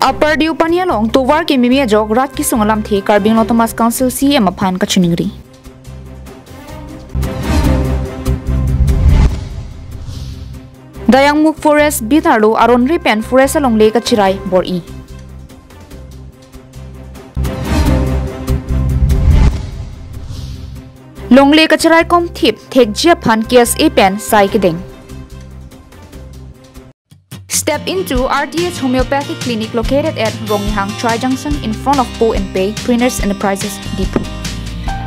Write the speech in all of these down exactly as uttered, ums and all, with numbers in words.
Upper Deopani along tovar kememe ajok rat kesung alamthe Karbi Anglong Autonomous Council C E M aphan kachiningri. Dayangmukh Forest Beat arlo aron ri pen forest alongle kachirai bor-i. Longle kachirai komthip thekji aphan K S A pen sai kedeng. Step into R T H Homeopathic Clinic located at Ronghang Tri Junction in front of Po and Pei Printers Enterprises, Diphu.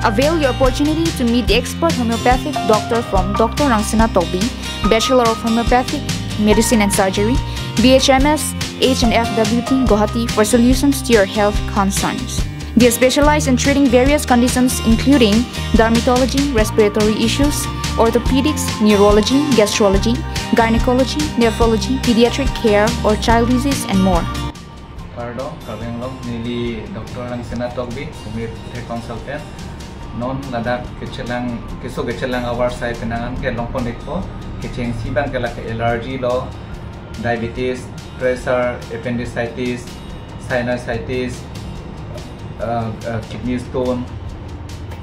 Avail your opportunity to meet the expert homeopathic doctor from Doctor Rangsina Tokbi, Bachelor of Homeopathic Medicine and Surgery, B H M S, H and F W T, Guwahati for solutions to your health concerns. They specialize in treating various conditions including dermatology, respiratory issues, orthopedics, neurology, gastrology, gynecology, nephrology, pediatric care, or child disease, and more. Kardom, Karbi Anglong, neli Doctor Rangsina Tokbi, Homeopathic Consultant. Non ladak kechelang, keso kechelang avarsai penang an ke longpon-ikpo, kechengsi abang ke lake allergy lo, diabetes, pressure, appendicitis, sinusitis, uh, uh, kidney stone,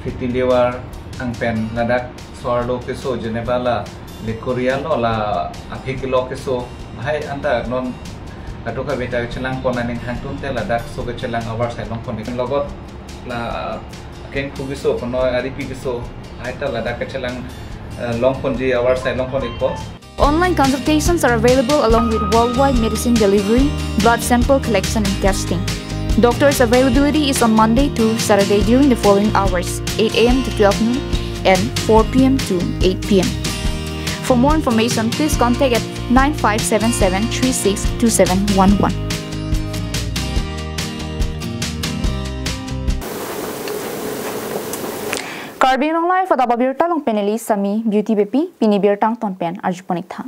fatty liver, anpen ladak so-arlo keso jeneba la leukorrhea lo, la aphi kilo keso, hai anta non kadokave ta chelangpon aning hangtun te ladak so kechelang avarsai longpon-ik. Logot la akengkhu keso, konoi aripi keso, hai ta ladak kechelang, eh, longponji avarsai longpon-ikpo. Online consultations are available along with worldwide medicine delivery, blood sample collection and testing. Doctor's availability is on Monday through Saturday during the following hours, eight A M to twelve noon and four P M to eight P M. For more information, please contact at nine five seven seven three six two seven one one. Karbi Anglong Live adap abirta along pen neli Sami Beauty Beypi, pini birta angton pen arjupon-ik tha.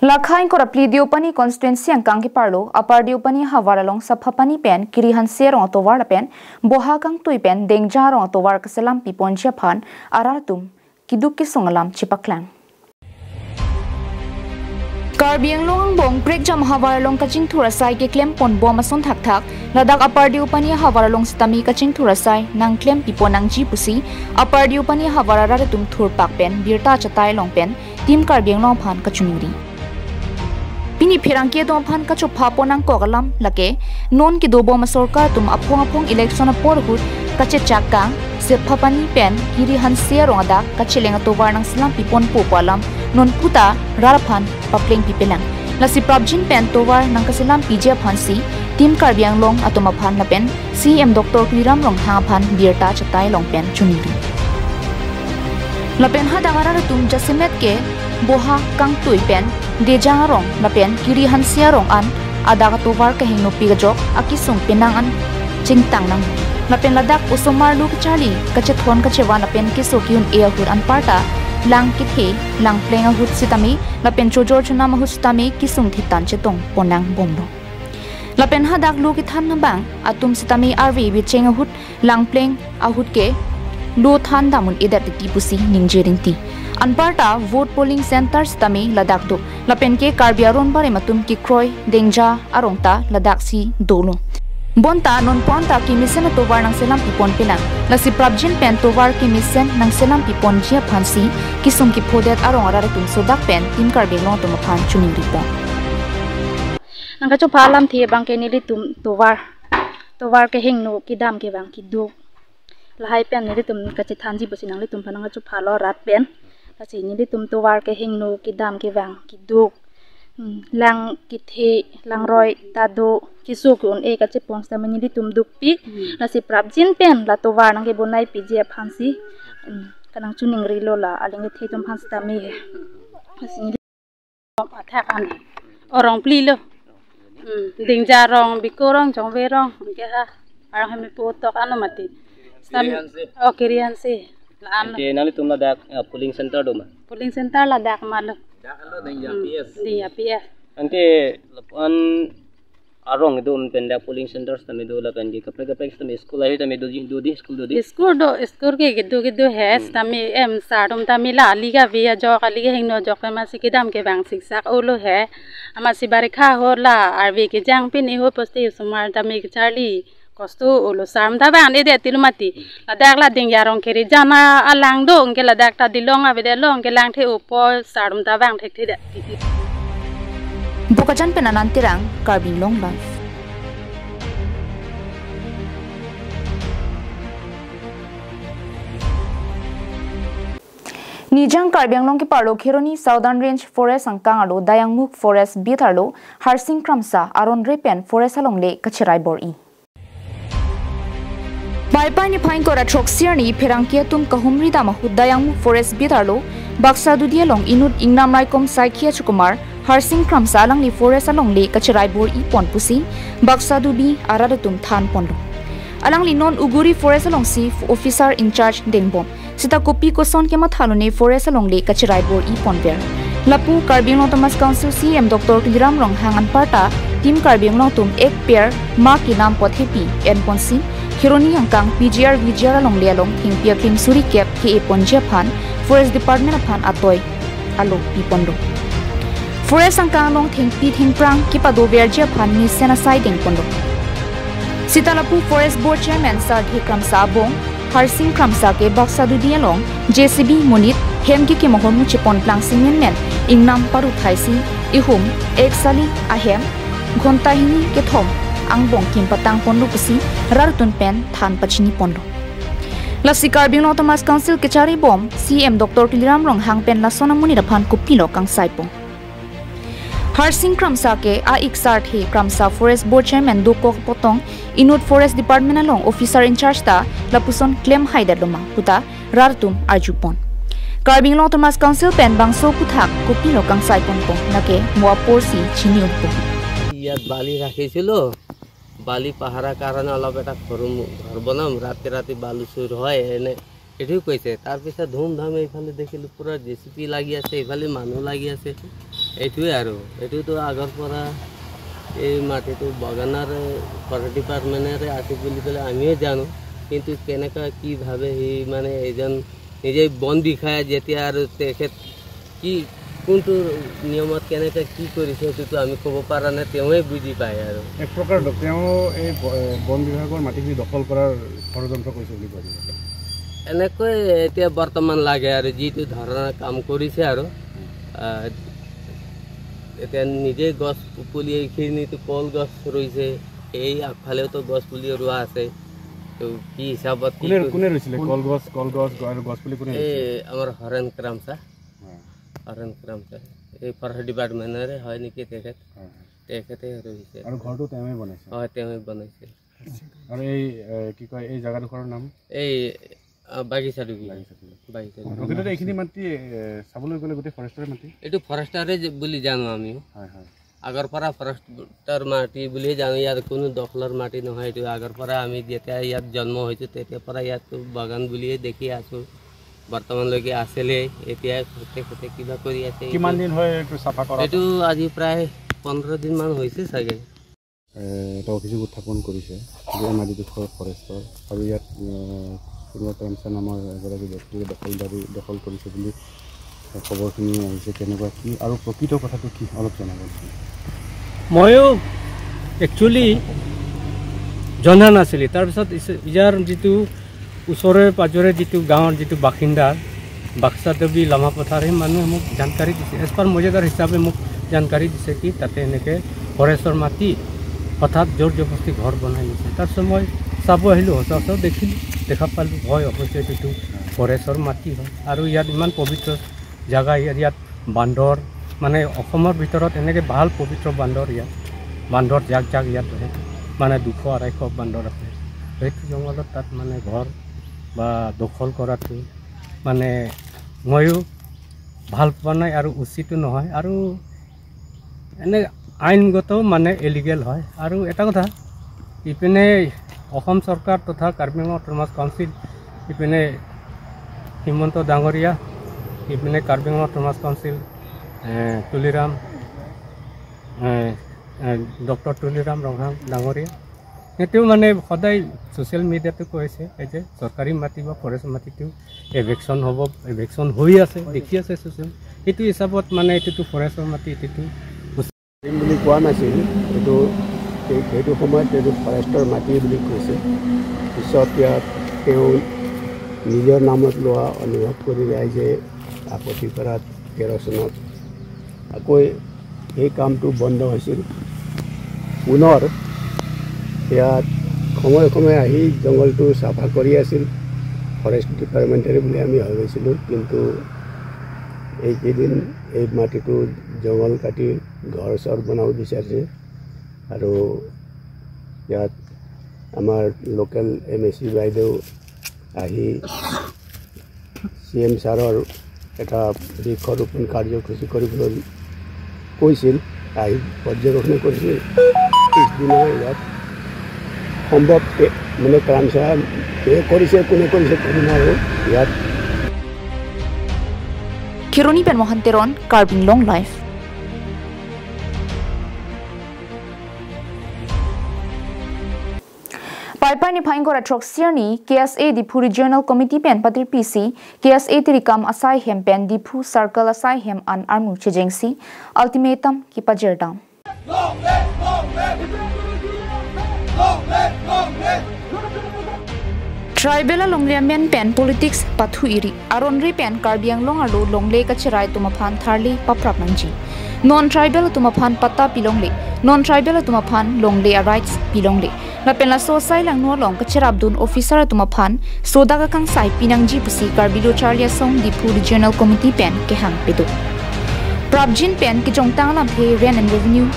Lakha ingkoi ra phli Deopani constituency angkang keparlo Upper Deopani ahavar along Saphapani pen Kiri Hanse arong atovar lapen Boha Kangtui pen Dengja arong atovar kaselam piponji aphan arat atum keduk kesung alam chepaklang. Karbi Anglong angbong prekjam ahavar along kachingthur asai keklempon bom ason thakthak, ladak Upper Deopani ahavar along sitame kachingthur asai nangklem pipon nangji pusi Upper Deopani ahavar arat atum thurpak pen birta achatai along pen Team Karbi Anglong aphan kachiningri. Pini pherangke atum aphan kachopha pon nangkok alam lake, non kedobom asorkar atum aphong aphong election apor ahut kachechak kang, Saphapani pen Kiri Hanse arong adak kacheleng atovar nangselam piponpo pu alam non puta rat aphan papleng pipelang. Lasi prapjin pen tovar nangkaselam piji aphansi Team Karbi Anglong atum aphan lapen C E M Doctor Tuliram Ronghang aphan birta achatai along pen chiningri. Lapen hadak arat atum jasemet ke Boha Kangtui pen Dejang arong lapen Kiri Hanse arong an adak atovar kehingno pi kejok akesung penang an chingtang nang. Lapen ladak osomar lo kacharli kachethon kachevan lapen keso ke-un-e ahut anparta lang kethe lang pleng ahut sitame lapen chojor chonam ahut sitame kesung thetan chetong pon nangbomlo. Lapen hadak lo kethan abang atum sitame arve becheng ahut lang pleng ahut ke lo than dam un-edet titi pusi ningje ringti. Anparta vote polling center sitame ladak do. Lapen ke Karbi aron barim atum kekroi Dengja arong ta ladaksi dolo. Bonta non ponta kemesen atovar nangselam pipon pelang. Lasi prapjin pen tovar kemesen nangselam piponji aphansi kesung kephodet arong arat atum sodak pen Team Karbi Anglong atum aphan chiningri pon. Nangkachopha alamthe abang ke nelitum tovar, tovar kehingno kedam kevang keduk, lahai pen nelitum kachethanji pusi nanglitum aphan nangkachophalo rat pen. Lasi nelitum tovar kehingno kedam kevang keduk, hmm, lang kethe langroi ta do, keso ke-un-e kachepon sitame nelitum dukpik. Hmm. Lasi prapjin pen la tovar nangkebonai piji aphansi, hmm, kanangchiningrilo la aling kethe atum aphan sitame. Lasi neli athak an arong phli lo. Hmm, Dengja arong, Biko arong, Jongbe arong, anke ha arong hemi pu tok ano mati. Sam-, Kiri Hanse. Oh, Kiri Hanse. La ano. Anke nanglitum ladak, eh, polling center do ma? Polling center ladak ma lo. Dak lo Dengja, hmm, P S. Dengja P S. Anke lapuan Arong kedo pen dak polling center tame do lapen ke kaprek kaprek tame school ahi tame do di, do di school do di. School do, school ke kedo kedo he, hmm, tame em sir atum tame la ali kave ajok, ali kehingno ajok amatsi kedam kevang siksak olo he. Amatsi barikha ahut la arve kejang pini ho poste osomar tame kacharli kosto olo, sir atum ta vangdedet tilo mati. Ladak la Dingja arong kere jana alang do, anke ladak ta dilong avedet lo, anke langthe-o pu sir atum ta vang thekthedet titi. Bokajan pen Anand Terang, Karbi Anglong Live. Nijang Karbi Anglong keparlo Kheroni Southern Range Forest angkang arlo Dayangmukh Forest Beat arlo Harsing Kramsa aron re pen forest alongle kacherai bor-i. Baipai niphai ingkoi ra throksi arni pherangke atum kahumri dam ahut Dayangmukh Forest Beat arlo Baksa Dudi along inut ingnam raikom saikhi achukumar Harsing Kramsa alangli forest alongle kacherai bor-i pon pusi Baksa Dudi arat atum than ponlo. Alangli non Uguri Forest alongsi officer in charge dengbom. Seta kopi koson kematha lone forest alongle kacherai bor-i ponver. Lapu Karbi Anglong Autonomous Council C E M Doctor Tuliram Ronghang anparta Team Karbi Anglong atum ek per ma kenam apot hepi en ponsi Kheroni angkang P G R V G R alongle along thengpi aklim suri kep ke-e ponji aphan Forest Department aphan atoi alo pi ponlo. Forest angkang along thengpi thengphrang kepadoverji aphan mesen asai deng ponlo. Seta lapu Forest Board Chairman Sardhe Kramsa abong Harsing Kramsa ke Baksa Dudi along J C B monit hem ke kemohor muchepon plang singmen men ingnam paru thaisi ihum ek sali ahem ghonta hini kethom angbong kim patang ponlo pusi rat atum pen than pachini ponlo. Lasi Karbi Anglong Autonomous Council kechari bom C E M Doctor Tuliram Ronghang pen lason amonit aphan kopilo kangsai pon. Harsing Kramsa ke a-ik Sardhe Kramsa Forest Board Chairman dokok apot tong inut Forest Department along officer in charge ta lapuson klem haidet loma puta rat atum arju pon. Karbi Anglong Autonomous Council pen bangso aphuthak kopilo kangsai ponpo, lake mo apor si chini unpo. ইয়াত বালি ৰাখিছিলো, বালি পাহাৰৰ কাৰণে অলপ এটা সৰু মু-, ঘৰ বনাম, ৰাতি ৰাতি বালু চুৰ হয়, এনে এইটোৱে কৈছে। তাৰপিছত ধুমধাম এইফালে দেখিলো পুৰা জে চি বি লাগি আছে, এইফালে মানুহ লাগি আছে, এইটোৱে আৰু। এইটোতো আগৰ পৰা এই মাটিটো বাগানৰ ফৰেষ্ট ডিপাৰ্টমেণ্টৰে আছে বুলি পেলাই আমিও জানো, কিন্তু কেনেকুৱা কিভাৱে সি মানে এজন নিজে বন বিষয়া যেতিয়া আৰু তেখেত কি কোনটো নিয়মত কেনেকে কি কৰিছে সেইটোতো আমি ক'ব পৰা নাই, তেওঁৱে বুজি পায় আৰু। এক প্ৰকাৰ দ-, তেওঁ এই ব-, এ, বন বিভাগৰ মাটিখিনি দখল কৰাৰ ষড়যন্ত্ৰ কৰিছে বুলি কয় নেকি? এনেকৈ এতিয়া বৰ্তমান লাগে আৰু যিটো ধৰণৰ কাম কৰিছে আৰু, আহ, এতিয়া নিজে গছ পুলি এইখিনিতো কল গছ ৰুইছে, এই আগফালেওতো গছ পুলি ৰোৱা আছে। তো কি হিচাপত কি কোনে, কৰি- কোনে ৰুইছিলে? কোন- কলগছ, কলগছ গ-, আৰু গছ পুলি কোনে এই ৰুইছিলে? আমাৰ হৰেণ ক্ৰামছা। হয়। হৰেণ ক্ৰামছা। এই ফৰেষ্ট ডিপাৰ্টমেণ্টৰে হয় নেকি তেখেত? হয়, হয়। তেখেতে ৰুইছে। আৰু ঘৰটো তেওঁৱে বনাইছে? হয়, তেওঁৱে বনাইছে। আৰু এই, এ, কি কয়, এই জেগাডোখৰৰ নাম? এই, আ, বাগিচা দুবি। বাগিচা দুবি। বাগিচা দুবি। প্ৰকৃততে এইখিনি মাটি, এ, চাবলৈ গ'লে গোটেই ফৰেষ্টৰে মাটি? এইটো ফৰেষ্টৰে যে বুলি জানো আমিও। হয়, হয়। আগৰ পৰা ফৰেষ্টৰ মাটি বুলিয়ে জানো, ইয়াত কোনো দখলৰ মাটি নহয়। এইটো আগৰ পৰা আমি যেতিয়া ইয়াত জন্ম হৈছো, তেতিয়াৰ পৰা ইয়াততো বাগান বুলিয়ে দেখি আছো। বৰ্তমানলৈকে আছিলে, এতিয়া খোতে খোতে কিবা কৰি আছে। কিমান এইটো, দিন হয় এইটো চাফা কৰা? এইটো আজি প্ৰায় পোন্ধৰ দিন মান হৈছে চাগে। এ, এটা অভিযোগ উত্থাপন কৰিছে যে এই মাটিডোখৰ ফৰেষ্টৰ আৰু ইয়াত, এ, কুমাৰ ক্ৰামছা নামৰ এগৰাকী ব্যক্তিয়ে দখলদাৰী, দখল কৰিছে বুলি খবৰখিনি আহিছে। কেনেকুৱা কি আৰু প্ৰকৃত কথাটো কি অলপ জনাব নেকি? ময়ো একচুৱেলি জনা নাছিলি। তাৰপিছত ইছ-, ইয়াৰ যিটো ওচৰে পাজৰে যিটো গাঁৱৰ যিটো বাসিন্দা, বাক্সা দেৱী লামা পথাৰ, সেই মানুহে মোক জানকাৰী দিছে। এজ পাৰ মৌজাদাৰ হিচাপে মোক জানকাৰী দিছে কি তাতে এনেকে ফৰেষ্টৰ মাটি হঠাৎ জোৰ জবৰদস্তি ঘৰ বনাই দিছে। তাৰপিছত মই চাব আহিলোঁ, সচৰাচৰ দেখিলোঁ, দেখা পালোঁ, হয় অৱশ্যে এইটো ফৰেষ্টৰ মাটি হয়। আৰু ইয়াত ইমান পবিত্ৰ জাগা, ইয়াত, ইয়াত বান্দৰ, মানে অসমৰ ভিতৰত এনেকে ভাল পবিত্ৰ বান্দৰ ইয়াত, বান্দৰ জাক জাক ইয়াত বহে, মানে দুশ আঢ়ৈশ বান্দৰ আছে। সেইটো জংঘলত তাত মানে ঘৰ বা দখল কৰাটো মানে ময়ো ভাল পোৱা নাই আৰু উচিতো নহয়। আৰু এনে আইনগত মানে ইলিগেল হয়। আৰু এটা কথা, ইপিনে অসম চৰকাৰ তথা কাৰ্বি আংলং অট'নমাছ কাউন্সিল, ইপিনে হিমন্ত ডাঙৰীয়া, ইপিনে কাৰ্বি আংলং অট'নমাছ কাউন্সিল, এ, তুলিৰাম, এ, ডক্টৰ তুলিৰাম ৰংহাং ডাঙৰীয়া। তেওঁ মানে সদায় ছ'চিয়েল মিডিয়াতে কৈছে এই যে চৰকাৰী মাটি বা ফৰেষ্ট মাটিটো এভিকশ্যন হ'ব, এভিকশ্যন হৈ আছে, দেখি আছে ছ'চিয়েল। সেইটো হিচাপত মানে এইটোতো ফৰেষ্টৰ মাটি, এইটোতো দিম বুলি কোৱা নাছিল। এইটো সেই- সেইটো সময়ত এইটো ফৰেষ্টৰ মাটি বুলি কৈছে। পিছত ইয়াত তেওঁ নিজৰ নামত লোৱা অনুভৱ কৰি ৰাইজে আপত্তি কৰাত তেৰ চনত আকৌ সেই কামটো বন্ধ হৈছিল। পুনৰ ইয়াত সময়ে সময়ে আহি জংঘলটো চাফা কৰি আছিল ফৰেষ্ট ডিপাৰ্টমেণ্টৰে বুলি আমি ভাবিছিলোঁ। কিন্তু এইকেইদিন এই মাটিটো জংঘল কাটি ঘৰ চৰ বনাব বিচাৰিছে। আৰু ইয়াত আমাৰ লোকেল এম এ চি বাইদেউ আহি চি এম ছাৰৰ এটা বৃক্ষৰোপণ কাৰ্যসূচী কৰিবলৈ কৈছিল, আহি পৰ্যবেক্ষণ কৰিছিল। পিছদিনা ইয়াত সম্ভৱ কে- মানে কাম চা কে কৰিছে, কোনে কৰিছে ক'ব নোৱাৰোঁ। ইয়াত Kheroni pen Mohan Teron, Karbi Anglong Live. Paipai niphai ingkoi ra throk sirni K S A Diphu Regional Committee pen patirpisi K S A tirikam asai hem pen Diphu Circle asai hem an armu chejengsi ultimatum kipajirdam. Tribal alongle amen pen politics pathu iri. Aron re pen Karbi Anglong arlo longle kacherai atum aphan tharle paprap nangji. Non tribal atum aphan patta pilongle, non tribal atum aphan longle a rights pilongle. Lapen laso asai langno along kacherapdun officer atum aphan sodak akangsai pinangji pusi Karbi Lo Charli Asong Diphu Regional Committee pen kehang pado. Prapjin pen kejongtang alamthe Land and Revenue.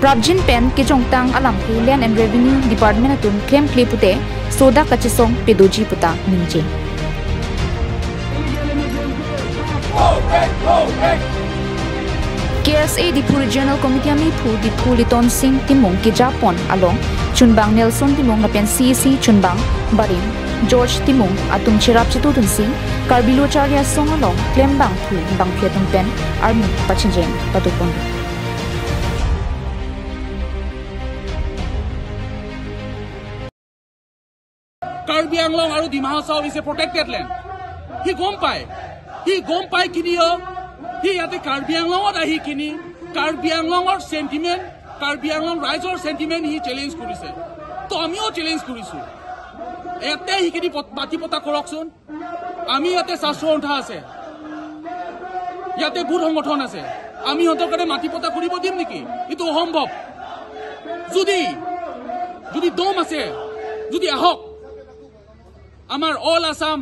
Prapjin pen kejongtang alamthe Land and Revenue Department atum klemkle pute sodak kachesong padoji puta ningje. K S A Diphu Regional Committee amephu Diphu Liton Sing Timung kejapon along chunbang Nelson Timung lapen C E C chunbang barim George Timung atum cherap chetudunsi Karbi Lo Charli Asong along klembangphu bangphi atum pen armu pachejeng padopon. Karbi Anglong আৰু Dima Hasao is a protected land। সি গম পায়, সি গম পায় কিনিও, সি ইয়াতে কাৰ্বি আংলঙত আহি কিনি কাৰ্বি আংলঙৰ চেণ্টিমেণ্ট, কাৰ্বি আংলং ৰাইজৰ চেণ্টিমেণ্ট সি চেলেঞ্জ কৰিছে। তো আমিও চেলেঞ্জ কৰিছো, ইয়াতে আহি কিনি পত- মাটি পট্টা কৰকচোন। আমি ইয়াতে শাস্ত্ৰ সন্থা আছে, ইয়াতে বহুত সংগঠন আছে, আমি সিহঁতৰ কাৰণে মাটি পট্টা কৰিব দিম নেকি? এইটো অসম্ভৱ। যদি, যদি দম আছে, যদি আহক, আমাৰ অল আছাম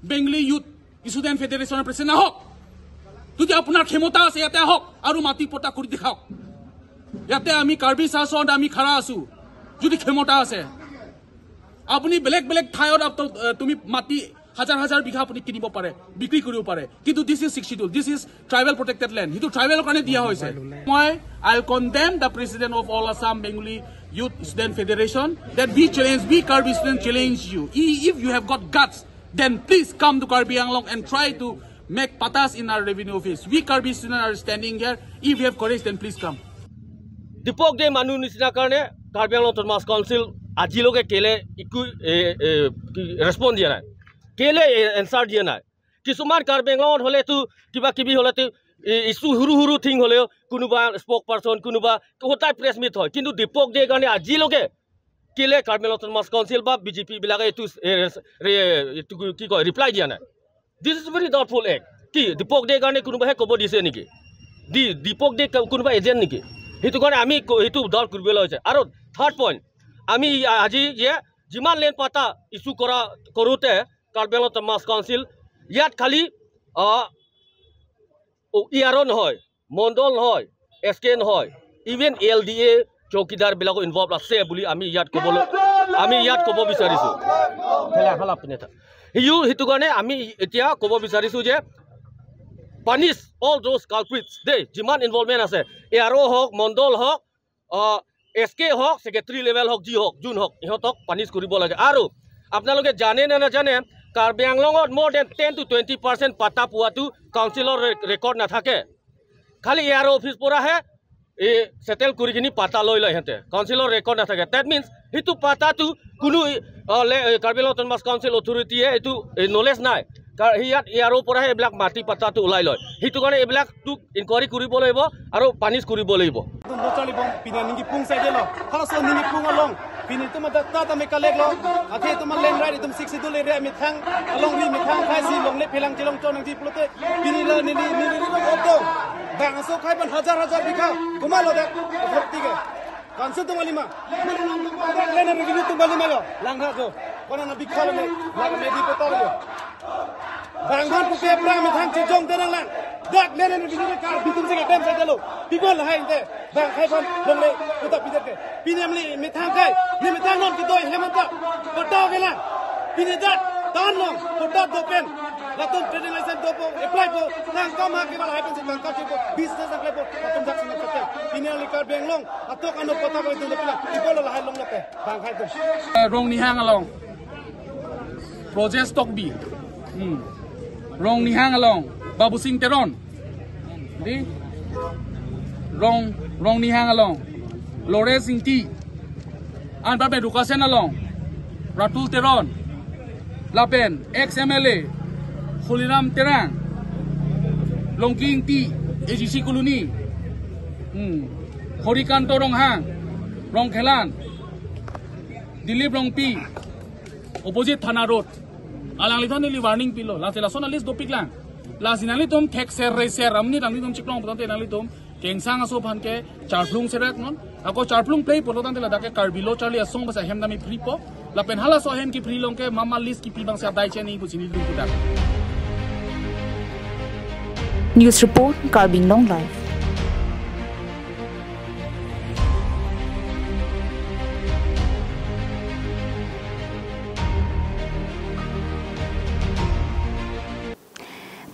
বেংগলী ইউথ ষ্টুডেণ্ট ফেডাৰেশ্যনৰ প্ৰেচিডেণ্ট আহক। যদি আপোনাৰ ক্ষমতা আছে, ইয়াতে আহক আৰু মাটি পট্টা কৰি দেখাওক। ইয়াতে আমি কাৰ্বি শাস্ত্ৰ সন্থা, আমি খাৰা আছো, যদি ক্ষমতা আছে। আপুনি বেলেগ বেলেগ ঠাইত আপ-, এ, তুমি মাটি হাজাৰ হাজাৰ বিঘা আপুনি কিনিব পাৰে, বিক্ৰী কৰিব পাৰে, কিন্তু this is Sixth Schedule, this is tribal protected land, সেইটো ট্ৰাইবেলৰ কাৰণে দিয়া হৈছে। মই, I will condemn the president of All Assam Bengali Youth Student Federation that we challenge, we Karbi student challenge you. I- If you have got guts, then please come to Karbi Anglong and try to make pattas in our revenue office. We Karbi students are standing here. If you have courage, then please come. Dipak দে মানুহ নিচিনা কাৰণে কাৰ্বি Anglong autonomous council আজিলৈকে কেলে একো, এ, এ, কি, ৰেচপন্স দিয়া নাই, কেলে এনচাৰ দিয়া নাই? কিছুমান কাৰ্বি আংলঙত হ'লেতো কিবা কিবি হ'লেতো ইছ্যু সৰু সৰু থিং হ'লেও কোনোবা স্পক পাৰ্চন, কোনোবা সদায় প্ৰেছ মিট হয়, কিন্তু দীপক দেৰ কাৰণে আজিলৈকে কেলে কাৰ্বি আংলং অট'নমাছ কাউন্সিল বা বি জে পি বিলাকে এইটো, এ, ৰে- এইটো কি কয়, ৰিপ্লাই দিয়া নাই? This is very doubtful act. কি দীপক দেৰ কাৰণে কোনোবাহে ক'ব দিছে নেকি? দি দীপক দে ক- কোনোবা এজেণ্ট নেকি? সেইটো কাৰণে আমি ক- সেইটো ডাউট কৰিবলৈ হৈছে। আৰু থাৰ্ড পইণ্ট, আমি আজি যে যিমান লেণ্ড পাট্টা ইছ্যু কৰা কৰোঁতে কাৰ্বি আংলং অট'নমাছ কাউন্সিল ইয়াত খালি, আহ, অ, ই আৰ অ' নহয়, মণ্ডল নহয়, এছ কে নহয়, ইভেন এল ডি এ চৌকিদাৰ বিলাকো ইনভল্ভ আছে বুলি আমি ইয়াত ক'বলৈ, আমি ইয়াত ক'ব বিচাৰিছো। খেলা, খেলা, আপুনি এটা। সিও সেইটো কাৰণে আমি এতিয়া ক'ব বিচাৰিছো যে punish all those culprits দেই, যিমান ইনভল্ভমেণ্ট আছে, এ আৰ অ' হওক, মণ্ডল হওক, আহ, এছ কে হওক, ছেক্ৰেটাৰী লেভেল হওক, যি হওক, যোন হওক, ইহঁতক পানিছ কৰিব লাগে। আৰু আপোনালোকে জানে নে নাজানে, কাৰ্বি আংলঙত more than ten to twenty percent পাট্টা পোৱাটো কাউন্সিলৰ ৰে- ৰেকৰ্ড নাথাকে। খালি এ আৰ অ' অফিচ পৰাহে এই ছেটেল কৰি কিনি পাটা লৈ লয় সিহঁতে, কাউন্সিলৰ ৰেকৰ্ড নাথাকে। That means সেইটো পাটাটো কোনো, অ, লে-, এ, কাৰ্বি আংলং অট'নমাছ কাউন্সিল অথৰিটিয়ে এইটো, এ, নলেজ নাই। কাৰ-, সি ইয়াত ইয়াৰ পৰাহে এইবিলাক মাটি পাটাটো ওলাই লয়। সেইটো কাৰণে এইবিলাকতো ইনকুৱাৰী কৰিব লাগিব আৰু পানিছ কৰিব লাগিব। Tum lo charli bom, pini ninggi pung sai delo. Halaso ninggi pung along. Pini tum ada tata me kalek lo. Athe tum land right, tum sixth schedule area methang, along ri methang khai si longle phelang chelong chon nangji pulote. Pini la neli, neli, neli lo oto. Bangso khai ban hajar hajar bigha. Komat lo dak. Authority ke. Kansu tum alima. Land and revenue tum alima lo. Langha jo. Kona na bigha lo ne. Lang me di pota lo. Bang ban pupe prang methang chejong te nanglang. Dak land and revenue ke Karbi atum si kedam sai delo. People hai te. Bang khai ban longle puta pidet ke. Pini amli methang khai. Ni methang non kedoi hem anta. Patta ke lang. Pini dak tan long. Patta do pen. Latum trading license dopo. Apply po. Nang kam ha ke bal hai pen si tangka chepo. Business apply po. Latum dak si nang kate. Pini amli Karbi Anglong. Atok ano patta ko itu dak lang. People lo hai long lo ke. Bang khai tum. Rongnihang along. Projes Tokbi. Hmm. Rongnihang along. Babusing Teron. Di? Rong, Rongnihang along. Lawrence Ingti. Anpar pen Rukasen along. Ratul Teron. Lapen ex M L A. Holiram Terang. Longki Ingti. A G C Colony. Hmm. Horikanto Ronghang. Rongkhelan. Dilip Rongpi. Opposite Thana Road. Alanglithan neli warning pilo. Lasi lason a-list dopik lang. Lasi nanglitum thek ser re ser amni nanglitum chiklong putangte nanglitum kengsang aso aphan ke charplung serak non. Ako charplung play pulo tangte ladak ke Karbi lo charli asong basa hem dami pripo. Lapen halaso hem kipri along ke mama list kipi bangsi adai cheni pu chini dulu pudak. News report, Karbi Anglong Live.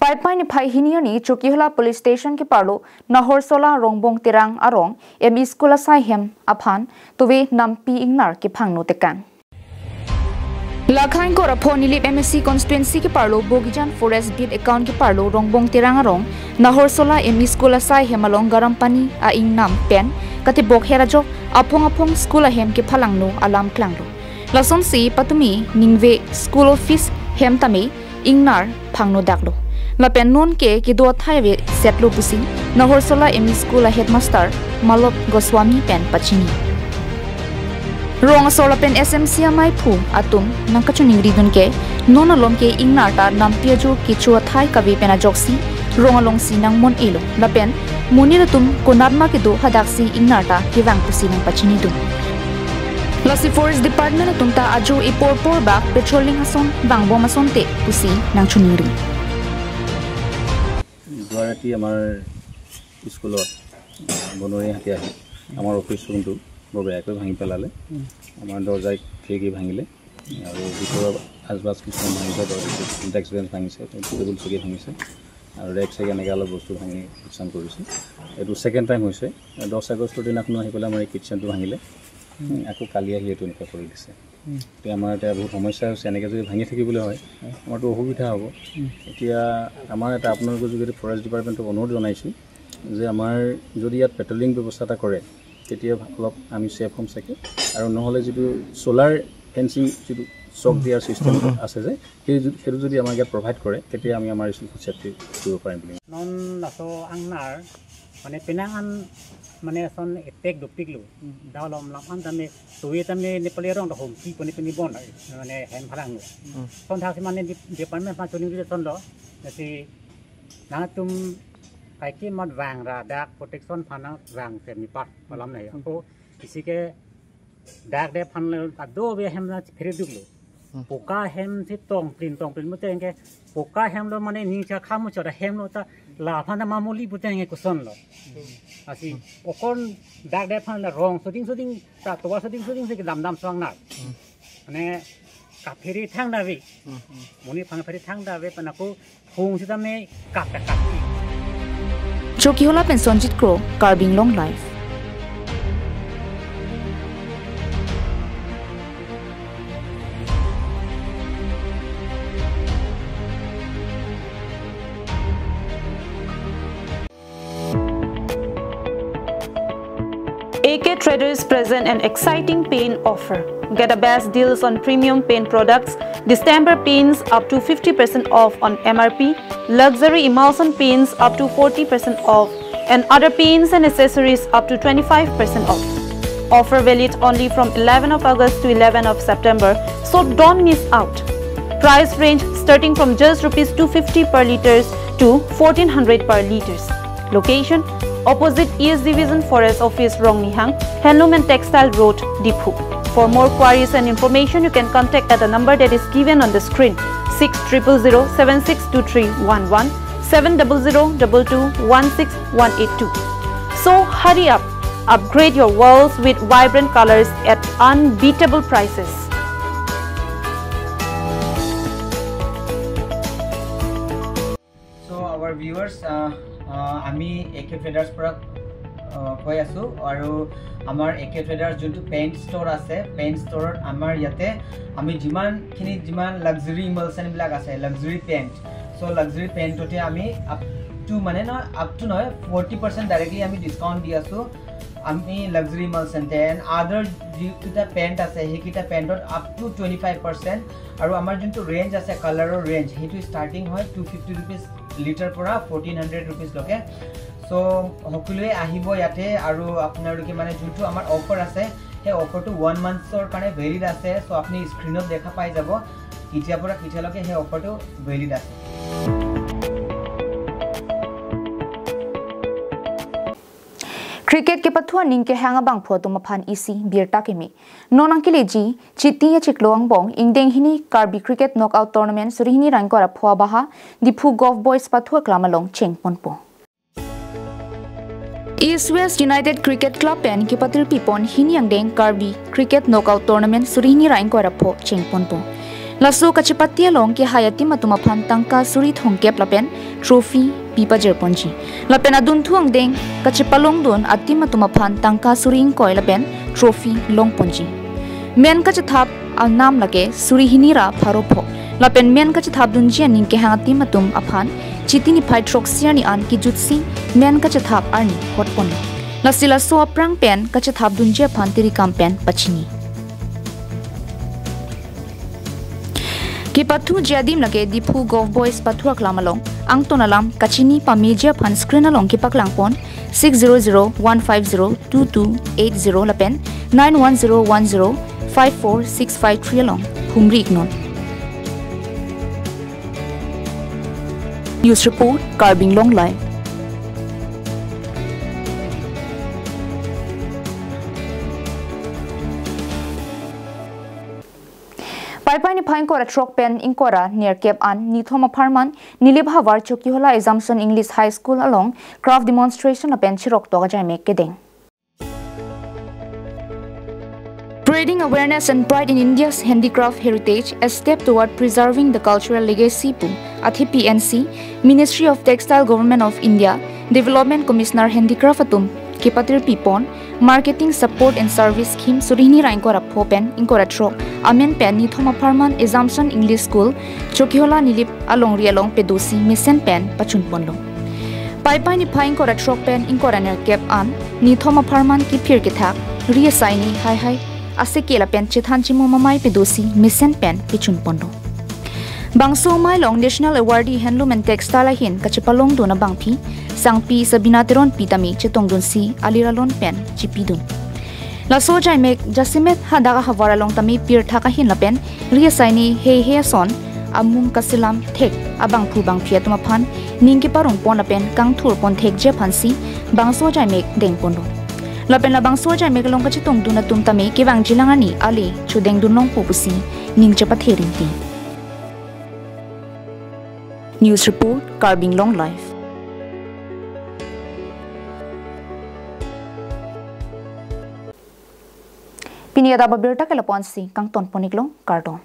Paipai niphai hini arni Chokihola Police Station keparlo Nahorsola Rongbong Terang arong M E School asai hem aphan tove nampi ingnar kephangno tekang. Lakhain kor apho Nilip M A C constituency keparlo Bogijan Forest Beat account keparlo Rongbong Terang arong Nahorsola M E School asai hem along garam pani a-ingnam pen katebok her ajok aphong aphong school ahem kephalangno alam klanglo. Lasonsi patumi ningve school office hem tame ingnar phangno daklo. Lapen non ke kedo athai ave setlo pusi Nahorsola M E School a headmaster Malop Goswami pen pachini. Rong asor lapen S M C amaiphu atum nangkachoningri dun ke non alom ke ingnar ta nampi ajo kecho athai kave pen ajoksi rong alongsi nangmon-elo. Lapen monit atum konatma kedo hadaksi ingnar ta kevang pusi nangpachini dun. Lasi Forest Department atum ta ajo ipor por bak patrolling ason vangbom asonte pusi nangchoningri. যোৱা ৰাতি আমাৰ স্কুলত বনৰীয়া হাতী আহি আমাৰ অফিচ ৰুমটো বৰ বেয়াকৈ ভাঙি পেলালে। আমাৰ দৰ্জা খিৰিকী ভাঙিলে আৰু ভিতৰৰ আচবাব কিছুমান ভাঙিছে, ডেস্ক বেঞ্চ ভাঙিছে, টেবুল চকী ভাঙিছে আৰু ৰেক চেক এনেকৈ অলপ বস্তু ভাঙি লোকচান কৰিছে। এইটো ছেকেণ্ড টাইম হৈছে। দহ আগষ্টৰ দিনাখনো আহি পেলাই আমাৰ এই কিটচেনটো ভাঙিলে। উম, আকৌ কালি আহি এইটো এনেকুৱা কৰি দিছে। উম। এতিয়া আমাৰ এতিয়া বহুত সমস্যা হৈছে, এনেকৈ যদি ভাঙি থাকিবলৈ হয়, হয়। আমাৰতো অসুবিধা হ'ব। উম। এতিয়া আমাৰ এটা আপোনালোকৰ যোগেদি ফৰেষ্ট ডিপাৰ্টমেণ্টক অনুৰোধ জনাইছোঁ যে আমাৰ যদি ইয়াত পেট্ৰলিং ব্যৱস্থা এটা কৰে, তেতিয়া অলপ আমি ছেফ হ'ম চাগে। আৰু নহ'লে যিটো চ'লাৰ ফেঞ্চিং, যিটো চক দিয়াৰ ছিষ্টেম উম, উম। আছে যে, সেই যদি, সেইটো যদি আমাক ইয়াত প্ৰভাইড কৰে, তেতিয়া আমি আমাৰ স্কুলখন ছেফটি কৰিব পাৰিম বুলি। Non laso angnar, mane penang an, mane son attack dopiklo. Hmm. Dalam lam an tame, tove tame Nepali arong dak hom, ki poni poni bon, mane hem phalanglo. Hmm. Son thak si mane di-, department aphan choningri ason lo, lasi nangtum kaike mat vang ra dak protection aphan nangvang se mi par, palam nai. Hmm. Ako isi ke dak de aphan le ado ave hem na phere duklo. Hmm. Poka hem si tong plin tong plin muteng ke poka hem lo mane ning cha khamu chora hem lo ta la aphan ta mamuli puteng ke koson lo. Lasi okon dak de aphan la rong soding soding ta tovar soding soding si kedam dam so angnar. Hmm. Mane kaphere thang dave. Hmm. Monit aphan kaphere thang dave pen ako hung sitame kap kap kap. Chokihola pen Sonjit Kro, Karbi Anglong Live. K K Traders present an exciting paint offer. Get the best deals on premium paint products, distemper paints up to fifty percent off on M R P, luxury emulsion paints up to forty percent off, and other paints and accessories up to twenty-five percent off. Offer valid only from eleven of August to eleven of September, so don't miss out. Price range starting from just rupees two fifty per liters to fourteen hundred per liters. Location: opposite E S Division Forest Office, Rongnihang, Handloom and Textile Road, Diphu. For more queries and information, you can contact at the number that is given on the screen, six triple zero seven six two three one one, seven double zero double two one six one eight two. So hurry up, upgrade your walls with vibrant colors at unbeatable prices. So our viewers, আহ, আহ, আমি এ কে ট্ৰেডাৰ্ছ পৰা, আহ, কৈ আছোঁ আৰু আমাৰ এ কে ট্ৰেডাৰ্ছ যোনটো paint store আছে, পেইণ্ট ষ্ট'ৰত আমাৰ ইয়াতে আমি যিমানখিনি, যিমান লাক্সাৰী ইমালচনবিলাক আছে, লাক্সাৰী পেইণ্ট, চ' লাক্সাৰী পেইণ্টতে আমি আপ টু, মানে, নহয়, আপ টু নহয়, ফৰ্টি পাৰ্চেণ্ট ডাইৰেক্টলি আমি ডিছকাউণ্ট দি আছোঁ। আমি লাক্সাৰী ইমালচন এণ্ড আদাৰ যিকেইটা পেইণ্ট আছে, সেইকেইটা পেইণ্টত up to twenty five percent. আৰু আমাৰ যোনটো ৰেঞ্জ আছে, কালাৰৰ ৰেঞ্জ, সেইটো ষ্টাৰ্টিং হয় টু ফিফটি ৰুপিজ লিটাৰ পৰা ফৰ্টিন হাণ্ড্ৰেড ৰুপিজলৈকে। চ' সকলোৱে আহিব ইয়াতে আৰু আপোনালোকে, মানে, যোনটো আমাৰ অফাৰ আছে, সেই অফাৰটো ওৱান মান্থছৰ কাৰণে ভেলিড আছে। চ' আপুনি স্ক্ৰীণত দেখা পাই যাব কেতিয়াৰ পৰা কেতিয়ালৈকে সেই অফাৰটো ভেলিড আছে। Cricket kepathu aning kehang abangphu atum aphan isi birta keme. Non nangkeleji Chiti achiklo angbong ingdeng hini Karbi Cricket Knockout Tournament suri hini ra ingkoi ra pho abaha Diphu Govt Boys pathu aklam along chengponpo. East West United Cricket Club pen kepatirpipon hini angdeng Karbi Cricket Knockout Tournament suri hini ra ingkoi ra pho chengponpo. Laso kachepate along kehai ateam atum aphan tangka suri thomkep lapen trophy pi pajirponji. Lapen adunthu angdeng kachepalongdun ateam atum aphan tangka suri ingkoi lapen trophy longponji. Men kachethap anam lake suri hini ra pharo pho. Lapen men kachethapdunji aning kehang ateam atum aphan Chiti niphai throksi arni an kejutsi men kachethap arni hotponlo. Lasi laso aphrang pen kachethapdunji aphan tirikam pen pachini. Kepathuji adim lake Diphu Govt Boys pathu aklam along. Angton alam kachini pameji aphan screen along kepaklangpon six zero zero one five zero two two eight zero lapen nine one zero one zero five four six five three along humri iknon. News report, Karbi Anglong Live. Paipai niphai ingkoi ra throk pen ingkoi ra nerkep an nithom apharman Nilip havar Chokihola Assumption English High School along craft demonstration lapen chiroktok ajaimek kedeng. Creating awareness and pride in India's handicraft heritage, a step toward preserving the cultural legacy pu athepi N C, Ministry of Textile, Government of India, Development Commissioner Handicraft atum kepatirpipon Marketing Support and Service Scheme suri hini ra ingkoi ra pho pen ingkoi ra throk amen pen nithom apharman Assumption English School, Chokihola Nilip alongri along pedosi mesen pen pachunponlo. Paipai niphai ingkoi ra throk pen ingkoi ra nerkep an nithom apharman kiphir kethak, ri asaini haihai aseke lapen chethan chimo mamai pedosi mesen pen pachunponlo. Bangso amei along National Awardee Handloom and Textile ahin kachepalongdun abangpi Sangpi Sabina Teronpi tame chetongdunsi alir alon pen chipidun. Laso ajaimek jasemet hadak ahavar along tame pirthak ahin lapen ri asaini heihei ason amung kaselam thek abangphu bangphi atum aphan ning keparongpon lapen kangthurpon thekji aphansi bangso ajaimek dengponlo. Lapen labangso ajaimek along kachetongdun atum tame kevangjilang arni ale chodengdun longpo pusi ning chepathe rinti. News report, Karbi Anglong Live. Pini adap abirta ke lapu-ansi kangtonpon iklo, kardom.